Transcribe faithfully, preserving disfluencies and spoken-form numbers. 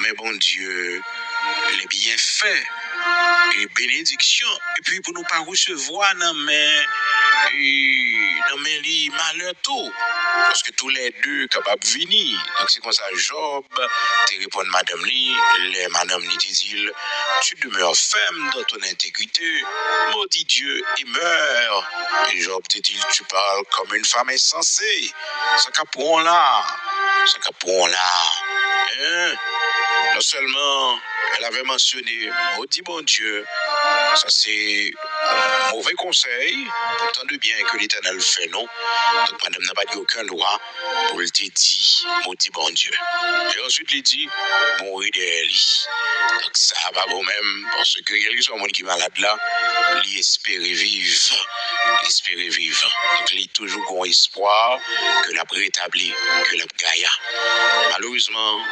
men Bondye, lè byenfè e benediksyon, epi pou nou pa resevwa nan men, e, nan men li malè tou, paske toulède kapab vini. Donk, se konsa Jòb te reponn madanm li, lè madanm li te di l, Tu demeures ferme dans ton intégrité, maudis Dieu et meurs. E Jòb te di l, Tu parles comme une femme insensée. Sa k ap pran w la? Sa k ap pran w la? Hein? Non seulement elle avait mentionné maudit Bondye, sa se yon move konsèy, pourtant de bien ke Letènèl fè nou. Donk, madanm nan pa t gen okenn dwa pou l te di maudit Bondye. E answit, li di, mouri dèyè li. Donk, sa pa bon menm, paske kèlkeswa moun ki malad la, li espere viv. Li espere viv. Donk, li toujou gon espwa ke l ap retabli, ke l ap gaya. Malerezman,